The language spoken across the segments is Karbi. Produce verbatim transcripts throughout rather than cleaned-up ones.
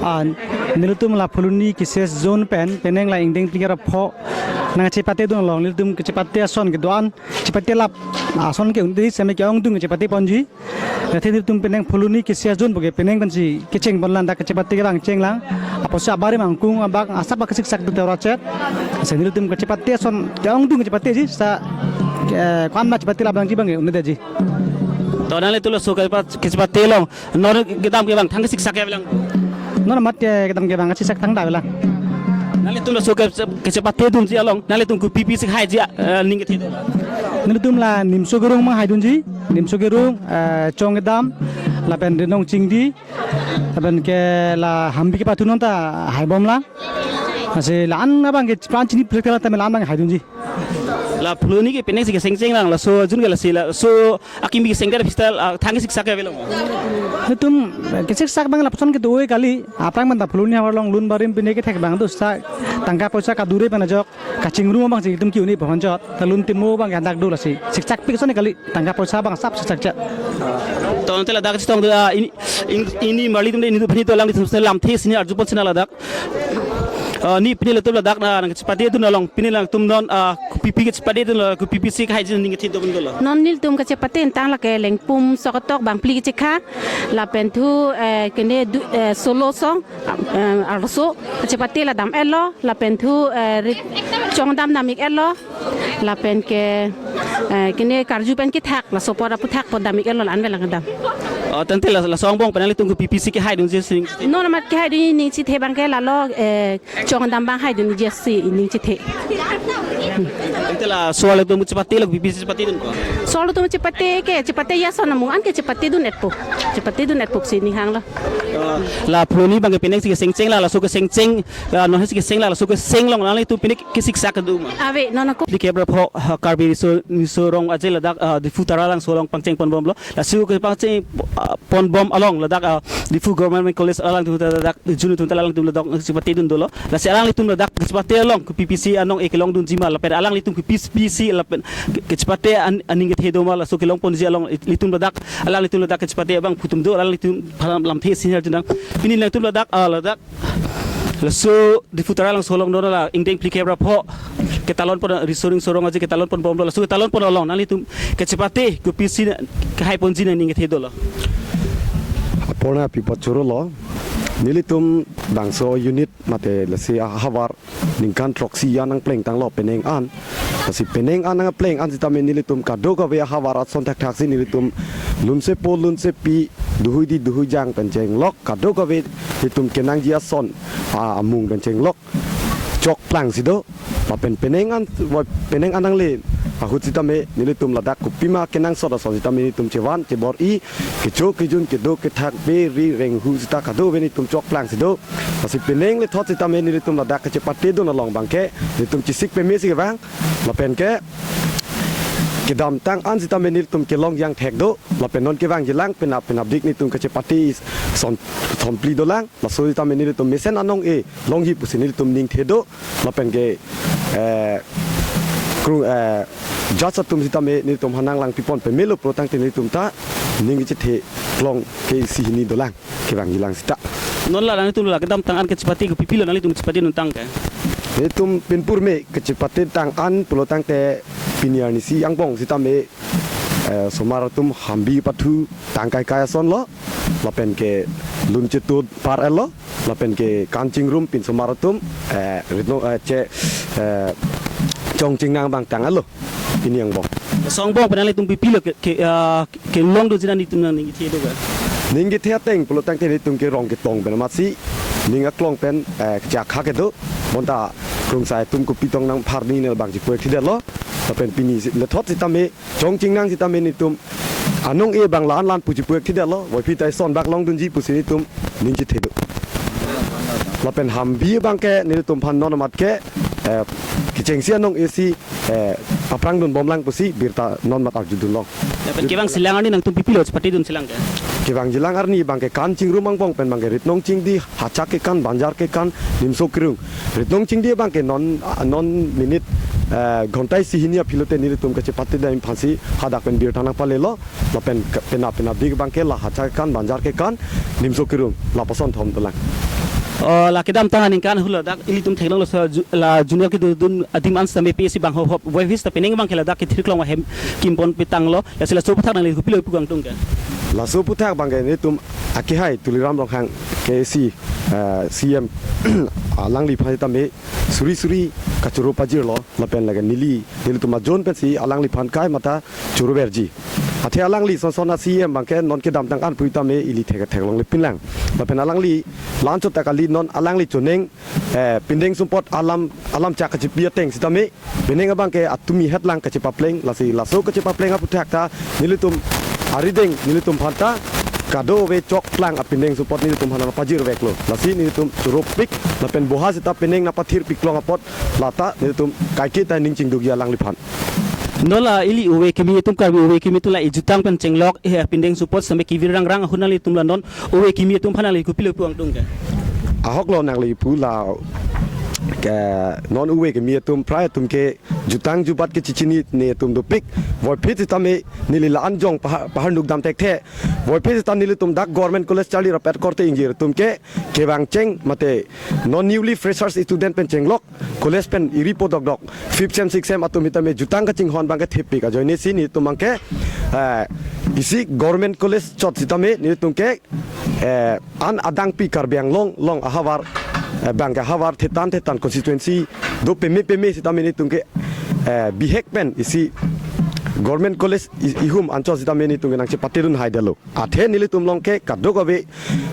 Ah, nelitum la Phuloni K C S zone pen, penang la ingdeng phlikep ra pho nangchepatedun along, nelitum kachepate ason kedo-an, chepate lap ason ke-un-e, seme ke-ongdung chepate ponji. Athe nelitum penang Phuloni K C S zone puke penang pensi kecheng pon lang, dak kachepate kevang cheng lang. Apotsi abarim angkung abak asap akesiksak tu teora chet. Lasi nelitum kachepate ason ke-ongdung chepateji, sa, eh, ko-an ma chepate lap nangji abang ke un-eji. To nanglitum laso kachepa-, kachepate along non kedam kevang thang kesiksak ke avelang? Non amat ke kedam kevang kesiksak thangta avelang. Nanglitum laso ke, kachepatedunji along nanglitum kopi pisi haiji, eh, ning kethe do? Nelitum la Nimso Kerung abang haidunji, Nimso Kerung, eh, Chong kedam, lapen Ritnong Chingdi, lapen ke la Hambi kepathu non ta haibom lang. Lasi la-an abang ke pan chini phlikep ra tame la-an abang haidunji. La Phuloni ke penang si keseng cheng lang, laso jun ke lasi laso akimi keseng ke pistol, ah, thang kesiksak ke avelang? Nelitum, eh, kesiksak abang lapuson ke do-e kali, aphrang abang ta Phuloni havar along lun barim pine kethek abang do, sa tangka poisa kadure pen ajok kachingrum abang si itum ke-un-e pon chot, ta lun timo abang ke hadak do lasi. Siksak pik ason kali, tangka poisa abang asap siksak chet. To ante ladak chetong do, ah, ini, in-, ini marli atum de, ini do, pini do alanglitum lamthe si neli arjupon si nang ladak. Ah, ne pini latum ladak na, nangchepatedun along, pini latum non, ah, kopi pi kachepatedun lo, kopi pisi haiji ning kethe do pon dolo? Non nelitum kachepate tang lake lengpum sok ketok bangphli kechekha, lapen thu, eh, kene du-, eh, solo song, eh, arloso, kachepate la dam-etlo, lapen thu, eh, Rit-, Chong kedam dam-ik-etlo, lapen ke, eh, kene karju pen kethak, laso apor aphuthak apot dam-ik-etlo, la-an avelang kedam. Oh, tangte la, laso angbong pen nanglitum kopi pisi kehaidunji si ning? Non amat kehaidunji ning chethe abang ke lalo, eh, Chong kedam abang haidunji si ning chethe. Tangte laso alanglitum chepate lo, kopi pisi chepatedun ko? Laso alanglitum chepate ke, chepate ya ason amung an ke chepatedun-etpo. Chepatedun-etpo si ning hanglo. La Phuloni abang ke penang si keseng cheng lang, laso keseng cheng, ah, non si keseng lang, laso keseng along nanglitum pini kesiksak kedo ma? Ave, non ako. Phlikep ra pho, ah, Karbi Riso, Riso Rong Aje ladak, ah, Diphu Taralangso along pangcheng ponbomlo. Laso kepangcheng, ah, ponbom along ladak, ah, Diphu Government College along tu ladak, jun tu alanglitum ladak chepatedun dolo. Lasi alanglitum ladak chepate along kopi pisi anong-e kelongdunji ma, lapen alanglitum kopi pisi lapen ke-, kachepate an-, aning kethe do ma, laso kelong ponji along ilitum ladak, alanglitum ladak kachepate abang phutum do, alanglitum phalam lamthe si neli arjunang. Pini nangtum ladak, ah, ladak laso Diphu Taralangso along non la ingdeng phlikep ra pho ketalon pon, Riso Rong, Riso Rong Aje ketalon ponbomlo, laso ketalon pon along nanglitum kachepate kopi pisi kehai ponji ning kethe dolo? Apor na pi pachoro lo, nelitum bangso unit mate lasi ahavar ningkan throksi an nangpleng tanglo penang an. Lasi penang an nangpleng an sitame nelitum kadokave ahavar ason thakthak si nelitum lunsepo lunsepi, duhuidi duhuijang pen chenglok, kadokave nelitum kenangji ason, ah, amung pen chenglok chokplang si do. Lapen penang an, penang an nangle ahut sitame nelitum ladak kopima kenangsot ason sitame nelitum chevan chebor-i, kecho kejun, kedo kethak, beri renghu sita kadokave nelitum chokplang si do. Lasi penang lethot sitame nelitum ladak kachepatedun along abang ke nelitum chesik peme si kevang. Lapen ke kedamtang an sitame nelitum kelong jangthek do, lapen non kevangji lang, penap penapdik nelitum kachepate ason thomphli dolang. Laso sitame nelitum mesen anong-e longji pusi nelitum ning the do. Lapen ke, eh, kru-, eh, judge atum sitame nelitum hanang langpi pon pemelo pulo tangte nelitum ta ning kechethe klong ke isi hini dolang, kevangji lang sita. Non la nanglitum la kedamtang an kachepate kopi pilo nanglitum chepatedun tang ke? Nelitum pinpur me kachepate tang an pulo tangte pini arnisi angbong sitame, eh, osomar atum Hambi pathu tang kaikai ason lo, lapen ke lun chetut par-etlo, lapen ke kan chingrum pin osomar atum, eh, Ritno, eh, che, eh, Chong chingnang abang tang-etlo pini angbong. Laso angbong pen nanglitum kopi pilo ke, ke, ah, kelongdunji nanglitum nangning kethe do ke? Ning kethe ateng pulo tangte nelitum ke rong ketong pen amatsi ning aklong pen, eh, kachakha kedo, bonta krungsai atum kopi tong nangphar ni nel abang chipu-ek thidetlo. Lapen pini si, lethot sitame, Chong chingnang sitame nelitum anong-e abang la-an la-an pu chipu-ek thidetlo, voiphit ta eson bak longdunji pusi nelitum ning chethe do. Lapen Hambi abang ke nelitum aphan non amat ke, eh, kechengsi anong-e si, eh, aphrang dunbomlang pusi birta non amat arjudunlong. Lapen kevangji lang arni nangtum kopi pilo chepatedunji lang ke? Kevangji lang arni abang ke kan chingrum angbong pen abang ke Ritnong Chingdi, Hachak kekan, Banjar kekan, Nimso Kerung. Ritnong Chingdi abang ke non, non minute, eh, ghonta isi hini aphi lote nelitum kachepate dam aphansi hadak pen birta nangpalelo. Lapen ke-, penap penapdik abang ke la Hachak kekan, Banjar kekan, Nimso Kerung, lapuson thom dolang. Oh, la kedamtang aningkan ahut ladak ilitum theklonglo, so ju-, la junior kedodun adim an sitame P S C bang hop hop voice ta penang abangke ladak kethirklong ahem kimpon petanglo. Lasi laso aphuthak nangli kopilo pu kangtung ke? Laso aphuthak abangke nelitum akehai Tuliram Ronghang K A C, eh, C M alangliphan tame suri suri kachoro pajirlo, lapen lake neli, nelitum ajon pensi alangliphan kai mata choro verji. Athe alangli sonson a-C M abangke non kedamtang an pu tame ili thek theklongle pinlang. Lapen alangli la-an chot ta kali, non alangli choneng, eh, pindeng sumpot alam, alam chak kachipi ateng sitame penang abangke atumi hetlang kachepapleng, lasi laso kachepapleng aphuthak ta nelitum arideng nelitum aphanta kadokave chokplang apindeng sumpot nelitum aphan nangpajirveklo. Lasi nelitum choropik lapen boha sita penang nangpathirpiklong apot lata nelitum kaike ta ning chingdukji alangliphan. Non la ili ove kimi atum, Karbi ove kimi atum la ejutang pen chenglok, eh, pindeng sumpot sitame kevir rangrang ahut nanglitum la non ove kimi atum aphan nangli kopilo pu kangtung ke? Ahoklo nangli pu la, ke, non ove kimi atum prai atum ke jutang jubat kechechinine atum dopik. Voiphit sitame neli la-an jong pahar, pahar nuk dam thekthe. Voiphit sita nelitum dak Government College charli rapet korte ingjir atum ke kevang cheng mate non newly freshers student pen chenglok, college pen iripo dokdok, fifth sem, sixth sem atum sitame jutang kachinghon abangke thepik ajoine si nelitum abangke, eh, isi Government College chot sitame nelitum ke, eh, an adangpi Karbi Anglong along ahavar, eh, abangke ahavar thetan thetan constituency do peme peme sitame nelitum ke, eh, bihek pen isi Government College i-, ihum anchot sitame nelitum ke nangchepatedun haidetlo. Athe nelitum along ke kadokave,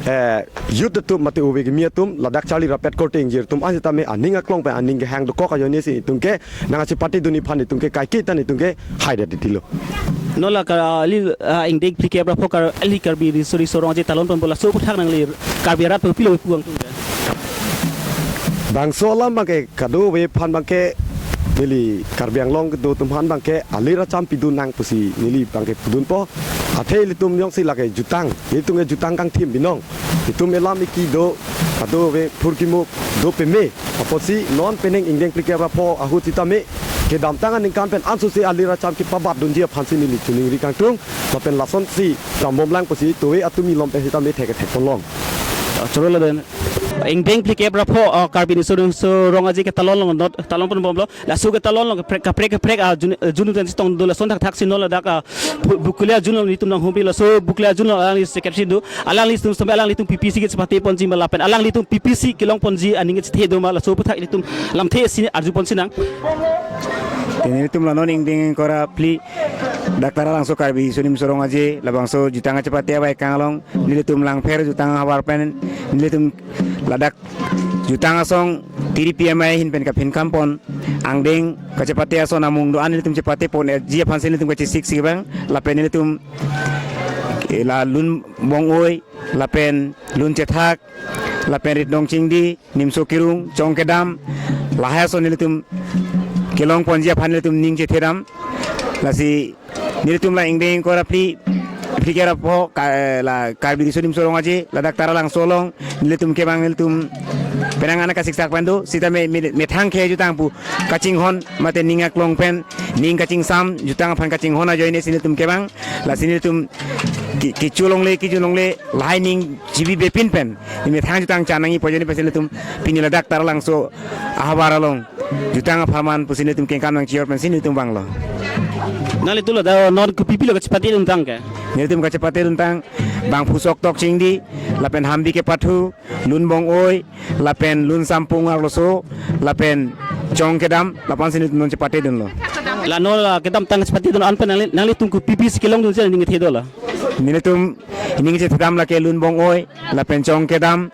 eh, youth atum mate ove kimi atum ladak charli rapet korte ingjir atum an sitame aning aklong pen aning kehang dokok ajoine si nelitum ke nangchepatedunji aphan nelitum ke kaike ta nelitum ke haidet titilo. Non la kali, ah, ingdeng phlikep ra pho Kar-, ali Karbi Riso Nimso Rong Aje talon ponpo, laso aphuthak nangli Karbi arat pen kopilo pu kangtung ke? Bangso alam abangke kadokave aphan abangke neli Karbi Anglong kedo atum aphan abangke alir acham pidun nang pusi neli abangke pudunpo. Athe ilitum jongsi lake jutang, ilitum ke jutang kangthim binong. Itum elam iki do, kadokave phurkimo do peme. Apotsi non penang ingdeng phlikep ra pho ahut sitame kedamtang aningkan pen ansose alir acham kepabatdunji aphansi neli choningri kangtung. Lapen lasonsi dambomlang pusi tove atum ilom pen sitame thek thekponlong. Ah, choro laden. Ingdeng phlikep ra pho, ah, Karbi Riso Nimso Rong Aje ketalon along not talon ponbomlo. Laso ketalon along kaprek kaprek kaprek, ah, jun-, eh, junu ten sitong do lason thakthak si non ladak, ah, Bu-, Bokolia junu nelitum nanghumpi, laso Bokolia junu alangli secretary do. Alanglitum sampai alanglitum P P C kechepate ponji ma lapen alanglitum P P C kelong ponji aning kechethe do ma, laso aphuthak ilitum lamthe si arjupon sinang. Te nelitum la non ingdeng ingkoi ra phli dak Taralangso Karbi Riso Nimso Rong Aje labangso jutang kachepate abang kang along nelitum Langpher jutang ahavar pen nelitum ladak jutang asong tiri P M I ahin pen kaphin kampon angdeng kachepate ason amung do-an nelitum chepatepon ji aphansi nelitum kachesik si abang lapen nelitum ke la Lun Bong-oi lapen Lun Chethak lapen Ritnong Chingdi, Nimso Kirung, Chong Kedam, lahai ason nelitum kelong ponji aphan nelitum ning chethedam. Lasi nelitum la ingdeng ingkoi ra phli, phlikep ra pho ka, la Karbi Riso Nimso Rong Aje ladak Taralangso along nelitum kevang nelitum penang anak kasiksak pen do sitame me-, methang ke jutang pu kachinghon mate ning aklong pen ning kachingsam jutang aphan kachinghon ajoine si nelitum kevang. Lasi nelitum ki-, kicholongle kicholongle lahai ning chibi bepin pen ne methang jutang cha nangji pu ajoine pensi nelitum pini ladak Taralangso ahavar along jutang apharman pusi nelitum kengkam nangchior pensi nelitum vanglo. Nanglitum ladak non kopipilo kachepate duntang ke? Nelitum kachepate duntang bang Phusok Tok Chingdi lapen Hambi Kepathu, Lun Bong-oi lapen Lun Sampung Arloso lapen Chong Kedam, lapuan si nelitum non chepatedunlo. La non la kedamtang chepatedun an pen nangli, nanglitum kopi pisi kelongdunji aning kethe do la? Nelitum ning chethedam lake Lun Bong-oi lapen Chong Kedam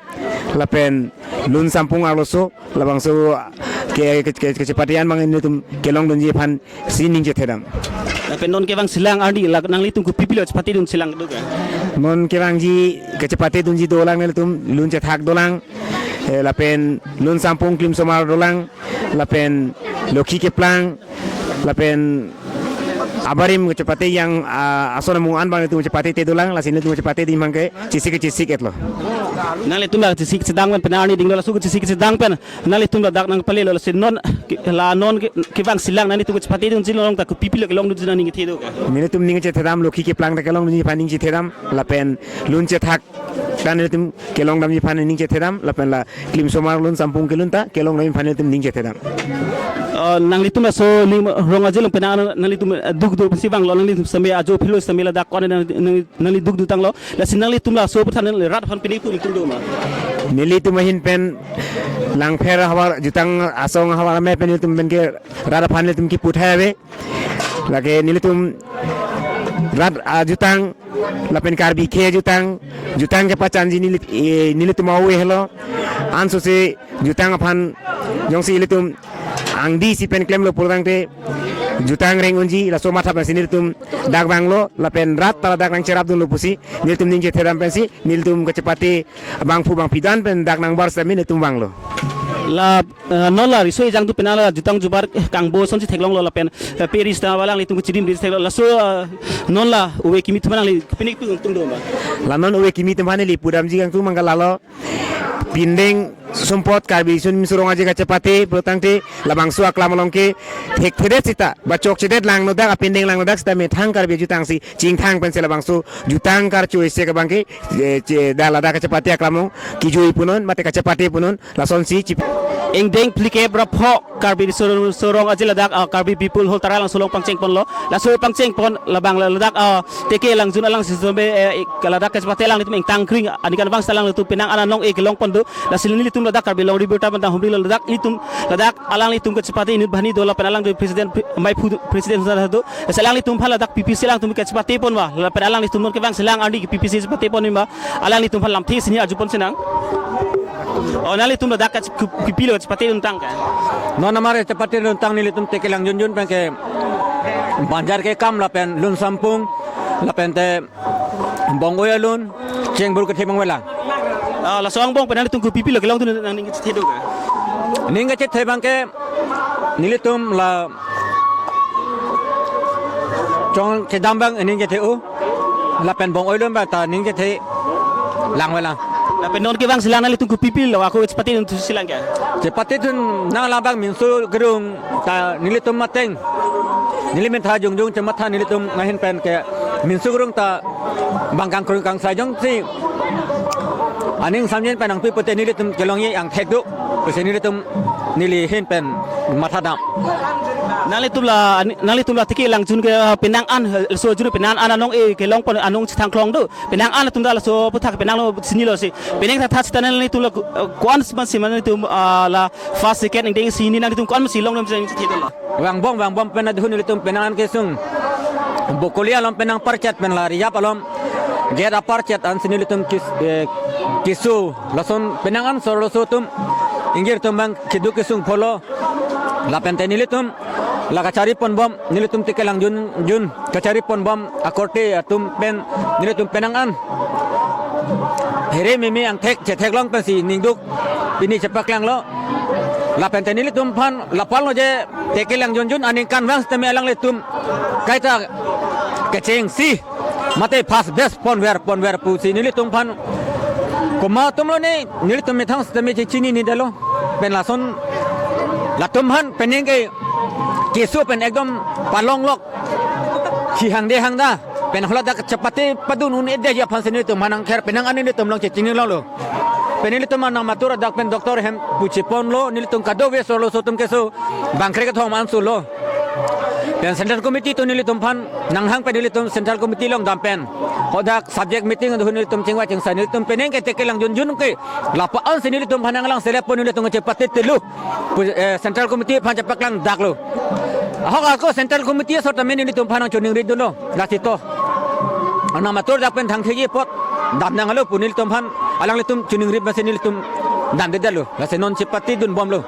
lapen Lun Sampung Arloso, labangso ke, ke, ke, kachepate an abang nelitum kelongdunji aphan si ning chethedam. Lapen non kevang silang arni la nanglitum kopipilo chepatedun silang do ke? Non kevangji kachepatedunji dolang nelitum Lun Chethak dolang, eh, lapen Lun Sampung Klimsomar dolang, lapen Lokhi Keplang, lapen abarim kachepate yang, ah, ason amung an abang nelitum chepatete dolang, lasi nelitum chepatedun abangke chesik chesik etlo. Nanglitum la chesik chedang pen, penang arni dinglo, laso chesik chedang pen nanglitum ladak nangpalelo, lasi non ke-, la non ke-, kevang silang nanglitum kachepate dunji along ta kopi pilo kelongdunji nangning kethe do ke? Nelitum ning chethedam, lokhi keplang ta kelongdunji aphan ning chethedam, lapen lun chethak ta nelitum kelongdamji aphan ning chethedam, lapen la klimsomar lun sampung kelun ta kelongdamji aphan nelitum ning chethedam. Eh, nanglitum laso Ning Rong Aje along penang nanglitum, eh, duk do si vanglo, nanglitum same ajo philo same ladak ko-an nang, nang, nangli duk do tanglo. Lasi nanglitum laso aputhak nangli rat aphan pini pu nelitum do ma? Nelitum ahin pen Langpher havar jutang asong havar me pen nelitum pen ke rat aphan nelitum kipu thai ave. Lake nelitum rat ajutang lapen Karbi akhei ajutang, jutang kepachanji nelit-, eh, nelitum ave helo. Ansose jutang aphan jongsi ilitum angdi si pen klemlo pulotangte jutang reng unji, laso matha pensi nelitum dak vanglo, lapen rat ta ladak nangcherap dunlo pusi nelitum ning chethedam pensi nelitum kachepate abangphu bangphi dan pen dak nangbar sitame nelitum vanglo. La, eh, non la riso ejang tu penang la jutang jubar kangbo asonsi theklonglo lapen, eh, pe ris ta alanglitum kechirim ris theklo, laso, eh, non la ove kimi atum aphan nangli pini pu nelitum do ma? La non ove kimi atum aphan neli pudamji kangtung mangga lalo. Pindeng sumpot Karbi Riso Nimso Rong Aje kachepate pulotangte labangso aklam along ke thekthedet sita, ba chokchedet langnodak, apindeng langnodak sita methang Karbi ajutang si chingthang pensi labangso jutang karcho isi ke abang ke, eh, che-, da ladak kachepate aklam along kijui punon, mate kachepate punon, lasonsi chip. Ingdeng phlikep ra pho Karbi Riso Nimso Rong Aje ladak, ah, Karbi People Hall Taralangso along pangcheng ponlo. Laso pangcheng pon labang la-, ladak, ah, teke langjun alang si sombe, eh, ik-, ladak kachepate alanglitum ingtang kring, aningkan vang sita alanglitum penang an anong-e kelong pon do. Lasi nelitum ladak Karbi Longri Birta Bantang Humri lo ladak ilitum ladak alanglitum kachepate inut banghini do lapen alang do president, maiphu president sa do. Lasi alanglitum aphan ladak P P C alanglitum kachepate pon ma, lapen alanglitum non kevang silang arni P P C chepate pon ma, alanglitum aphan lamthe sini aju pon sinang. Oh, nanglitum ladak kach-, kopi pilo chepate duntang ke? Non amar chepate duntang nelitum teke langjunjun pen ke banjar kekam lapen lun sampung lapen te bong-oi alun chengbur kethe abang avelang. Ah, laso angbong pen nanglitum kopi pilo kelongdun nangning kethe do ke? Ning kethe abang ke nelitum la chongchedam abang ning kethe-o, lapen bong-oi alun abang ta ning kethe lang avelang. Lapen non kevang silang nanglitum kopi pilo ako chepate dun thu silang ke? Chepate dun nang labang Minsu Kerung ta nelitum mateng, neli mintha jongjong chematha nelitum ahin pen ke Minsu Kerung ta bang kangkrung kangsai jongsi aning samjin pen nangpi pute nelitum kelongji angthek do pusi nelitum neli ahin pen mathadam. Nanglitum la, nanglitum la teke langjun ke, ah, penang an, eh, laso jun penang an anong-e kelong pon anong chethang klong do. Penang an atum ta laso aputhak penang lo sini lo si. Penang thattha sita nanglitum la, eh, ko-an man si man nelitum, ah, la first, second, ingdeng, sini nanglitum ko-an man si longdam si nelitum theklo. Vangbom, vangbom pen adhun nelitum penang an kesung. Bokoli along penang parchet pen la Riyap along gate aparchet ansi nelitum kis-, eh, keso lason penang an sor laso atum ingjir atum abang keduk kesung pholo. Lapen te nelitum la kachari ponbom, nelitum teke langjunjun kachari ponbom akorte atum pen nelitum penang an here meme angthek chetheklong pensi ningduk pini chepaklanglo. Lapen te nelitum aphan lapal lo je teke langjunjun aningkan vang sitame alanglitum kaita kechengsi mate first batch ponver ponver pusi nelitum aphan komat atum lo ne, nelitum methang sitame chechinidetlo. Pen lason latum aphan penang ke keso pen ekdom palonglok, si hangde hangda pen holadak chepate padun un-edetji aphan si nelitum aphan angkher penang an nelitum along chechinilo lo. Pen nelitum anam matur adak pen doctor hem puche ponlo, nelitum kadokave sor laso atum keso bangkrek kethom an solo. Pen Central Committee atum nelitum aphan nanghang pen nelitum Central Committee along dam pen hodak subject meeting adhun nelitum chingvai chingsai, nelitum penang ke teke langjunjun ke lapu-an si nelitum aphan nanglang selet pon nelitum chepate telu pu, eh, Central Committee aphan chepaklang daklo. Ahok ako Central Committee asor tame nelitum aphan nangchoningri dunlo. Lasi to anam matur dak pen thangthegi apot damnanglo pu nelitum aphan alanglitum choningri pensi nelitum damdedetlo. Lasi non chepate dunbomlo.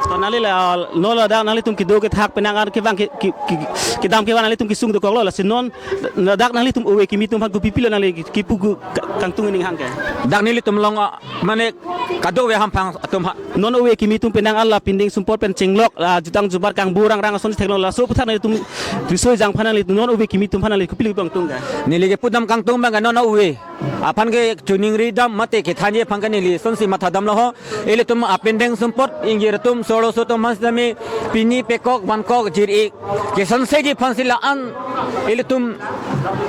To nangli la, non ladak nanglitum kedo kethak penang an kevang ke, ke, ke, kedam kevang nanglitum kesung dokoklo. Lasi non ladak nanglitum ove kimi atum aphan kopi pilo nangli kepu ke ka-, kangtung ning hang ke? Dak nelitum along, ah, mane kadokave hamphang atum ha-, Non ove kimi atum penang ala pindeng sumpot pen chenglok, ah, jutang jubar kangbu rangrang ason theklong, laso aputhak nanglitum riso ejang aphan nanglitum, non ove kimi atum aphan nangli kopilo bang tung ga? Neli kepudam kangtung bang non ove aphan ke choningri dam mate kethanji aphan ke neli lasonsi mathadamlo ho. Ilitum apindeng sumpot ingjir atum solo so atum mas dami pini pekok vankok jir-ik kesonseji aphansi la-an ilitum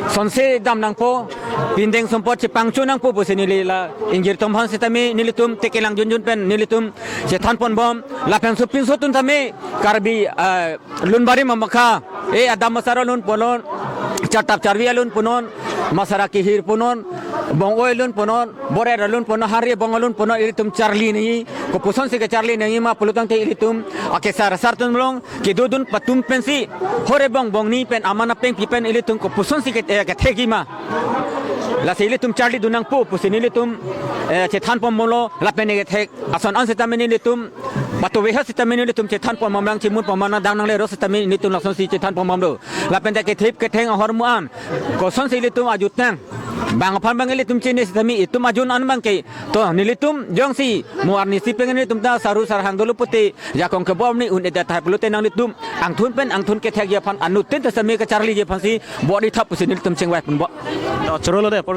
sonse dam nangpo, pindeng sumpot chepangcho nangpo pusi neli la ingjir atum aphan sitame nelitum tekelang junjun pen nelitum chethan ponbom. Lapen sopinso atum tame Karbi, ah, lun bari mamakha, e adam asar alun punon, chartap charvi alun punon, masara kehir punon, bong-oi alun punon, borer alun punon, hari bong alun punon, ilitum charli nangji, kopusonsi kecharli nangji ma pulotangte ilitum akesar asar atum along kedodun patum pensi, hore bong bongni pen aman apeng pi pen ilitum kopusonsi ke, eh, kethekji ma. Lasi ilitum charlidun nangpo pusi nelitum, eh, chethan ponbomlo, lapen kethek ason an sitame nelitum patuve ha sitame nelitum chethan ponbom lang, chimun ponbom lang, dang nanglero sitame nelitum lasonsi chethan ponbomlo. Lapen ta kethip ketheng ahormu an kosonsi ilitum ajutang, bang aphan bang ilitum chini sitame itum ajun an bang ke. To nelitum jongsi mo arnisi pengen nelitum ta saru sarhang dolo pute jakong kebom ni un-e ta thai pulote nanglitum angthun pen angthun kethekji aphan anuttin ta sitame kecharliji aphansi bor-i thap pusi nelitum chingvai ponbom. To chorolo de, por